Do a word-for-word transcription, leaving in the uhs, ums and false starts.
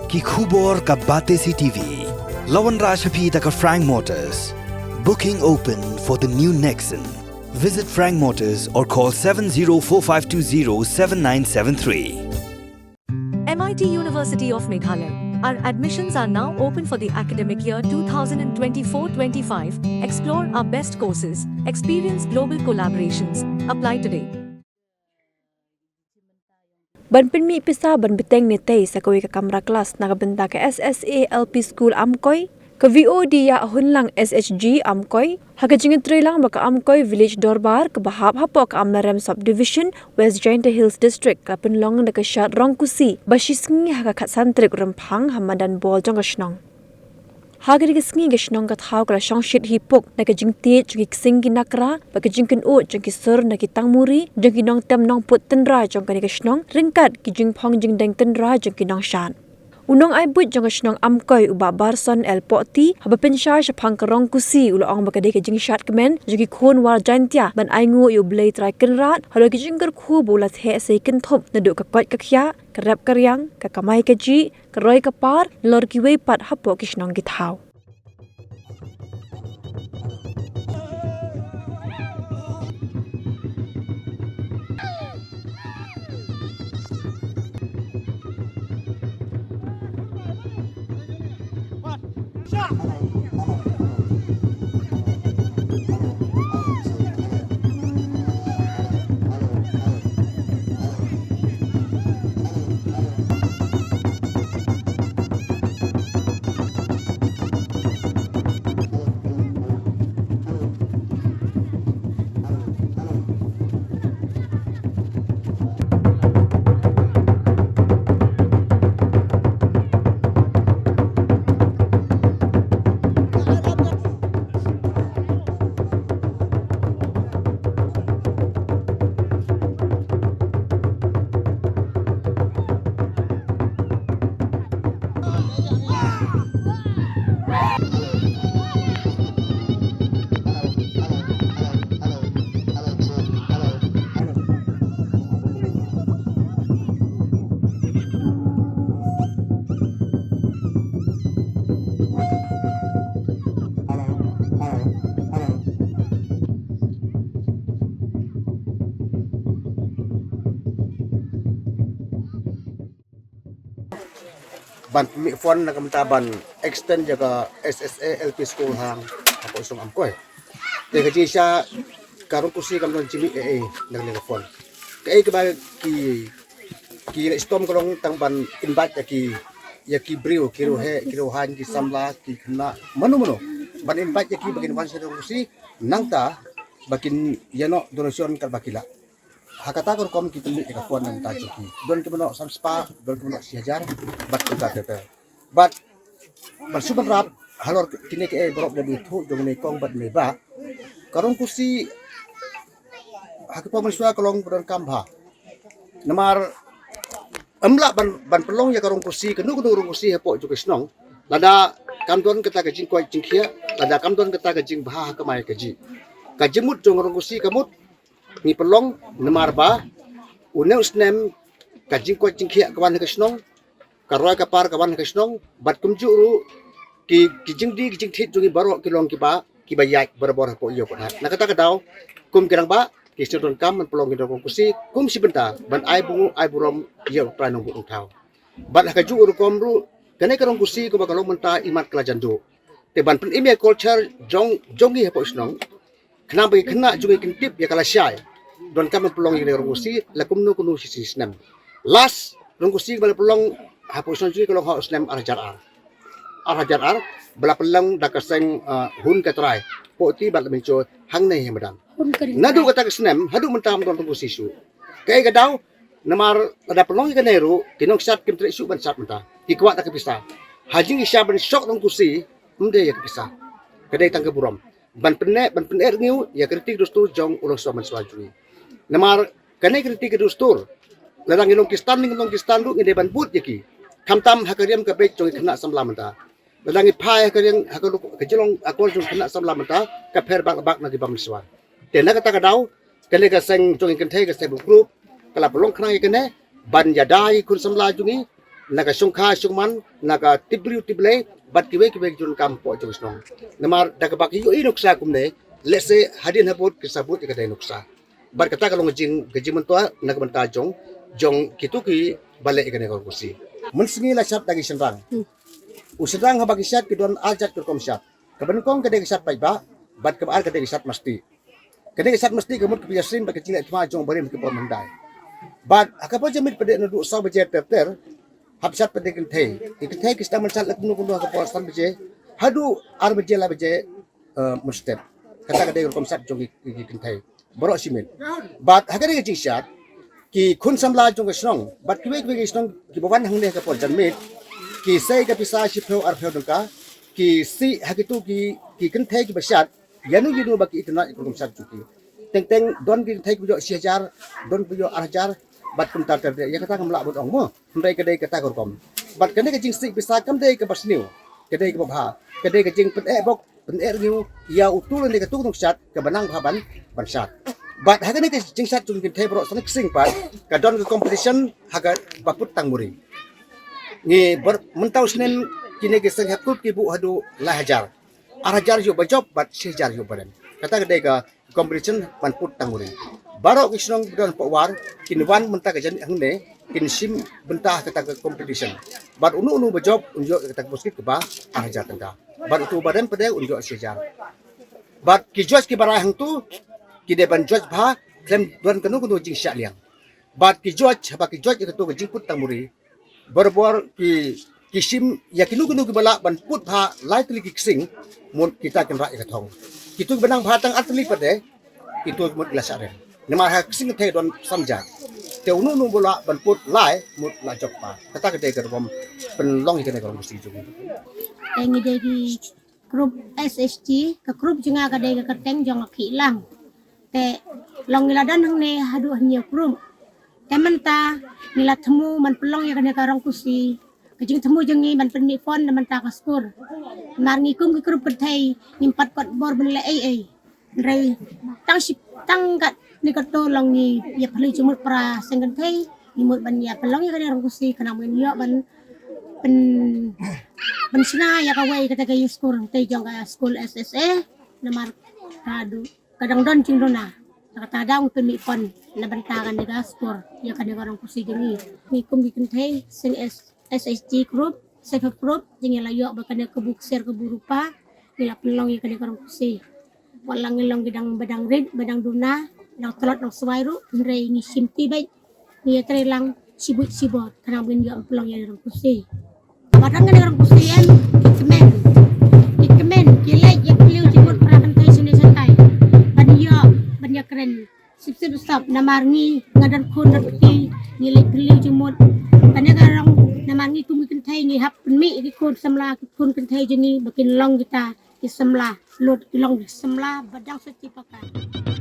Ki khubor ka Batesi T V. La wanrah sha phi da ka Frank Motors. Booking open for the new Nexon. Visit Frank Motors or call seven zero four five two zero seven nine seven three. M I T University of Meghalaya. Our admissions are now open for the academic year two thousand twenty-four twenty-five. Explore our best courses, experience global collaborations. Apply today. Ban pynmih pisa ban bteng ne tei sa kawei ka kamra klas na ka bynta ka S S A L P School Amkoi, ka V O D Ïahunlang S H G Amkoi, ha ka jingïatreilang bad ka Amkoi Village Dorbar kaba hap hapoh ka Amlarem Subdivision, West Jaintia Hills District, ka la pynlong da ka shad Rongkusi ba shi sngi ha ka khatsan tarik Rymphang ha madan ball jong ka shnong. Ha kane ka sngi ka shnong ka thaw ka la shong shit hi puk na ka jingtied jong ki ksing ki nakra bad ka jingkynnoh jong ki sur na ki tangmuri jong ki nongtem nongput tynrai jong kane ka shnong ryngkat ki jingphong jingdeng tynrai jong ki nongshad. U nongai buit jong ka shnong Amkoi, u Bah Barson L Pohti, haba pynshai shaphang ka Rongkusi u la ong ba ka dei ka jingshad kmen jong ki khun War Jaintia ban ainguh ïa U Blei Trai Kynrad halor ki jingkyrkhu ba u la theh sei kynthup naduh ka koit ka khiah, ka rep ka riang, ka kamai kajih, ka roi ka par, nalor kiwei pat hapoh ki shnong ki thaw. Ban pynmih fund na ka bynta ban extend ïa ka S S A L P school hang hapoh shnong Amkoi. Te ka jingshisha ka Rongkusi kam don jingmih ei ei na kane ka fund. Kaei kaba ki, ki leh shitom ka long tang ban invite ïa ki, ïa ki briew, ki riewheh, ki riewhaiñ, ki samla, ki khynnah, mano mano. Ban invite ïa ki ba kin wan sha Rongkusi, nangta ba kin ïa noh donation katba ki lah. Ha kata ka rukom ki pynmih ïa ka fund na ka bynta jong ki. Don kiba noh san spah, don kiba noh shi hajar, bad kumta ter ter. Bad ban shu ban rap halor kine kiei baroh, da u ïathuh jong une u kong bad une u bah, ka Rongkusi ha ki por mynshuwa ka long ba donkam bha. Namar ym lah ban, ban pynlong ïa ka Rongkusi, kano kano Rongkusi hapoh jong ka shnong, lada kam don kata ka jingkoit jingkhiah, lada kam don kata ka jingbha ha kamai kajih. Ka jingmut jong ka Rongkusi ka mut ngi pynlong namar ba une u snem ka jingkoit jingkhiah ka wan ha ka shnong, ka roi ka par ka wan ha ka shnong, bad kumjuh ruh ki, ki jingdie ki jingthied jong ngi baroh ki long kiba, kiba ïaid barabor hapoh ïew Pynhap. Na kata ka daw, kum ki rangbah, ki shu donkam ban pynlong kine ki Rongkusi kum shi bynta ban ai bynriew ai burom ïa U Trai Nongbuh Nongthaw. Bad ha kajuh ka rukom ruh, kane ka Rongkusi kumba ka long mynta, imat ka la jan duh. Te ban pynim ïa ka culture jong, jong ngi hapoh shnong, khnang ba ki khynnah jong ngi kin tip ïa ka lashai, donkam ban pynlong ïa kane ka Rongkusi la kumno kumno shi, shi snem. Last Rongkusi ba la pynlong hapoh shnong jong ngi ka long ha u snem ar hajar ar. Ar hajar ar, ba la pynlong da ka seng, uh, Hun Ka Trai, Pohti bad la mynjur hangne ha madan. Naduh kata ka snem haduh mynta ym don Rongkusi shuh. Kaei ka daw? Namar lada pynlong ïa kane ruh, ki nongshad kim treh shuh ban shad mynta. Ki kwah da ka pisa. Ha jingshisha ban shok Rongkusi, ym dei ïa ka pisa. Ka dei tang ka burom. Ban pynneh, ban pynneh rngiew ïa ka riti ka dustur jong u longshaw manshaw jong ngi. Namar kane ka riti ka dustur, lada ngi long Khristan ne ngim long Khristan ruh, ngi dei ban bud ïa ki. Khamtam ha ka riam ka beit jong ki khynnah samla mynta. Lada ngi phai ha ka riam, ha ka luk, ka jinglong akor jong ki khynnah samla mynta, ka pher bak bak na ki bam mynshuwa. Te na kata ka daw, kane ka seng jong ngi kynthei, ka Seng Bru Group, ka la pynlong khnang ïa kane ban ïada ïa ki khun samla jong ngi, na ka shongkha shongman, na ka tipbriew tipblei, bad kiwei kiwei ki jingdonkam hapoh jong ka shnong. Namar da kaba ki ïohi nuksa kumne, lehse hadien habud ki sa bud ïa ka dei nuksa. Bad kata ka long ka jing, ka jingmyntoi na ka bynta jong, jong kito kiba leh ïa kane ka rongkusi. Mynsngi la shad da ki shynrang. U shynrang haba ki shad ki don ar jait ki rukom shad. Kaba nyngkong ka dei ka shad paidbah, bad kaba ar ka dei ka shad masti. Kane ka shad masti ka mut ka pynïasyriem bad ka jingleh thma jong barim ha ki por mynhyndai. Bad ha ka por janmiet pat de naduh saw baje ter ter, hap shad pat de kynthei. Ki kynthei ki sdang ban shad la kumno kumno ha ka por san baje haduh ar baje lai baje, eh, mynstep. Kata ka dei ka rukom shad jong ki, ki kynthei. Baroh shi miet. Bad ha kane ka jingshad, ki khun samla jong ka shnong bad kiwei kiwei ki shnong kiba wan hangne ha ka por janmiet, ki sei ka pisa shiphew arphew tyngka, ki sih ha kito ki, ki kynthei kiba shad, ïano ïano ba ki itynnad ïa ka rukom shad jong ki. Teng teng don ki kynthei kiba ïoh shi hajar, don kiba ïoh ar hajar, bad kumta ter ter. Ïa kata ngam lah ban ong mo. Hynrei ka dei kata ka rukom. Bad kane ka jingsih pisa kam dei kaba sniew. Ka dei kaba bha. Ka dei ka jingpyneh bok, pyneh rngiew ïa uto lane kato ka nongshad kaba nang bha ban, ban shad. Bad ha kane ka jingshad jong ki kynthei baroh san ksing pat, ka don ka competition ha kaba put tang muri. Ngi ber, mynta u snem kine ki seng hep kut ki buh haduh lai hajar. Ar hajar ïoh ba jop bad shi hajar ïoh ba rem. Kata ka dei ka competition ban put tang muri. Baroh ki shnong ba don hapoh War kin wan mynta ka janmiet hangne, kin shim bynta ha kata ka competition. Bad uno uno ba jop un ïoh kata ka basket kaba ar hajar tyngka. Bad uto ba rem pat de un ïoh shi hajar. Bad ki judge kiba rai hangto ki dei ban judge bha, khlem don kano kano jingshah liang. Bad ki judge, haba ki judge ïa kato ka jingput tang muri, barabor ki, ki shim ïa kino kino kiba lah ban put bha lai tylli ki ksing, mut kita kin rah ïa ka thong. Kito kiba nang bha tang ar tylli pat de, kito mut la shah rem. Namar ha ka ksing kynthei don san jait. Te uno uno ba lah ban put lai, mut la jop bha. Kata ka dei ka rukom pynlong ïa kane ka rongkusi jong ngi. Te ngi dei ki group S H G, ka group jong nga ka dei ka kyrteng jong ka Khih Lang. Te long ngi la don hangne haduh hynñiew group. Te mynta ngi la thmu ban pynlong ïa kane ka rongkusi. Ka jingthmu jong ngi ban pynmih fund na mynta ka skur. Namar ngi kum ki group kynthei ngim pat kot bor ban leh ei ei. Hynrei tang shi, tang katne kato long ngi ïa phylliew jingmut para seng kynthei, ngi mut ban ïa pynlong ïa kane ka rongkusi khnang ba ngin ïoh ban pyn, pynshna ïa kawei kata ka ïing skur, te jong ka skul S S A, namar ka du, ka dang don jingduna. Kata ka daw ngi pynmih fund na bynta kane ka skur ïa kane ka rongkusi jong ngi. Ngi kum ki kynthei seng S, S H G group, self help group, jong ngi la ïoh ba kane ka buh ksiar ka buh rupa, ngi la pynlong ïa kane ka rongkusi. Wat la ngi long ki dang ba dang rit, ba dang duna, dang tlot dang swai ruh, hynrei ngi shim ti beit, ngi ïatrei lang shibit shibor, khnang ba ngin ïoh pynlong ïa kane ka rongkusi. Wat la kane ka rongkusi em, ki kmen, ki kmen, ki leit ïa phylliew jingmut para kynthei shane shatai, ban ïoh, ban ïakren. Sip sip sap, namar ngi nga don khun don kti, ngi leit phylliew jingmut. Kane ka rong, namar ngi kum ki kynthei ngi hap pynmih ïa ki khun samla, ki khun kynthei jong ngi ba kin long kita ki samla, lut ki long ki samla ba dang sati pakai.